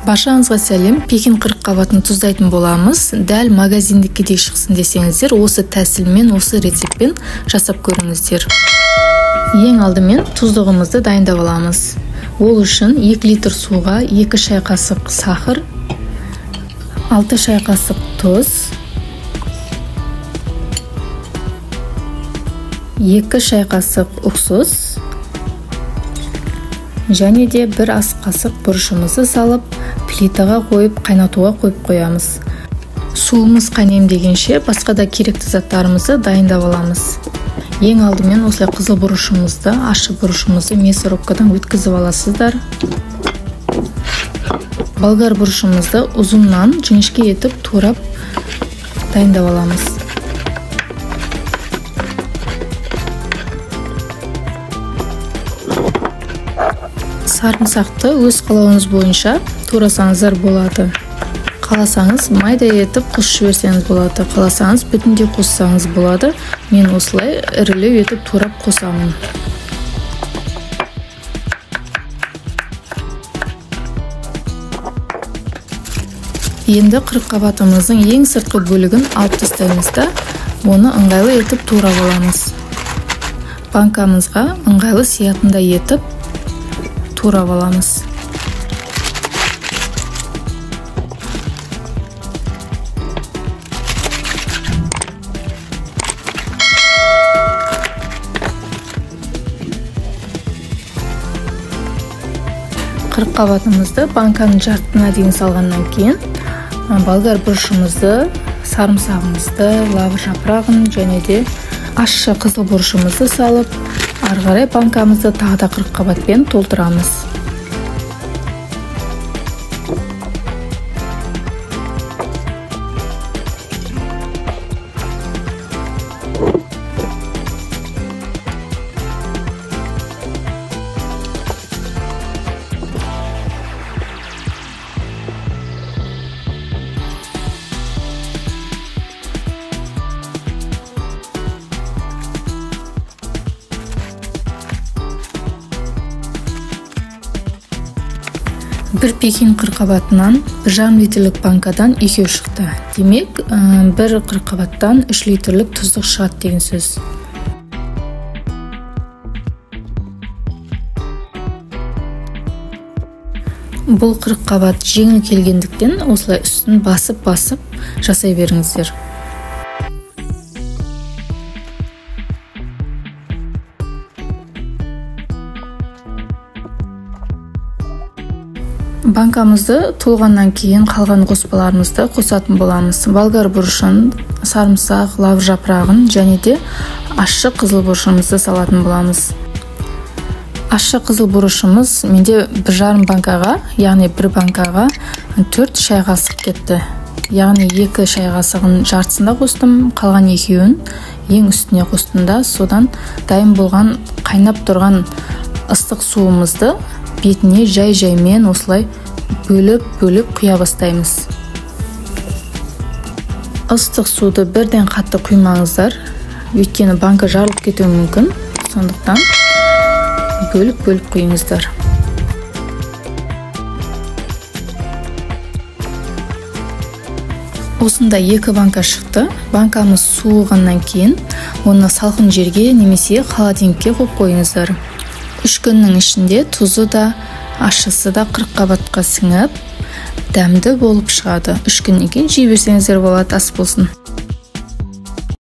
Баршаңызға сәлем. Пекин қырыққабатын тұздайтын боламыз. Дәл магазиндікідей шықсын десеңіздер, осы тәсілмен, осы рецептпен жасап көріңіздер. Ең алдымен тұздығымызды дайындап аламыз. Ол үшін 2 литр суға 2 шай қасық сахар, 6 шай қасық тұз, 2 шай қасық уксус және де 1 ас қасық бұрышымызды салып, плитаға қойып, қайнатуға қойып қоямыз. Суымыз қайнайым дегенше басқа да керекті заттарымызды дайындап аламыз. Ең алдымен осылай қызыл бұрышымызды, ащы бұрышымызды мясорубкадан өткізіп аласыздар. Болгар бұрышымызды ұзыннан жіңішке етіп турап дайындап аламыз. Сарымсақты өз қалауыңыз бойынша турасаңыздар болады. Қаласаңыз майда етіп қосып жіберсеңіз болады, қаласаңыз бүтіндей қоссаңыз болады. Мен осылай ірілеу етіп турап қосамын. Енді қырыққабатымыздың ең сыртқы бөлігін алып тастаймыз да, оны ыңғайлы етіп турап аламыз. Банкамызға ыңғайлы сиятындай етіп турап аламыз. Қырыққабатымызды банканың жартысына дейін салғаннан кейін болгар бұрышымызды, сарымсағымызды, лавр жапырағын және де ащы қызыл бұрышымызды салып, ары қарай банкамызды тағы да қырыққабатпен толтырамыз. Бір пекин қырыққабатынан 1,5 литрлік банкадан 2 шықты. Демек, бір қырыққабаттан 3 литрлік тұздық шығады деген сөз. Бұл қырыққабат жеңіл келгендіктен осылай үстін басып-басып жасай беріңіздер. Банкамызды толғаннан кейін қалған қоспаларымызды қосатын боламыз. Болгар бұрышын, сарымсақ, лавр жапырағын және де ащы қызыл бұрышымызды салатын боламыз. Ащы қызыл бұрышымыз менде 1,5 банкаға, яғни бір банкаға 4 шай қасық кетті. Яғни 2 шай қасығын жартысында қостым, қалған екеуін ең үстіне қостым да, содан дайын болған қайнап тұрған ыстық суымызды бетіне жай-жаймен осылай бөліп-бөліп құя бастаймыз. Ыстық суды бірден қатты құймаңыздар, өйткені банка жарылып кетуі мүмкін. Сондықтан бөліп-бөліп құйыңыздар. Осында 2 банка шықты. Банкамыз суығаннан кейін оны салқын жерге немесе холодильникке қойып қойыңыздар. 3 күннің ішінде тұзы да, ащысы да қырыққабатқа сіңіп, дәмді болып шығады. 3 күннен кейін жей берсеңіздер болады, ас болсын.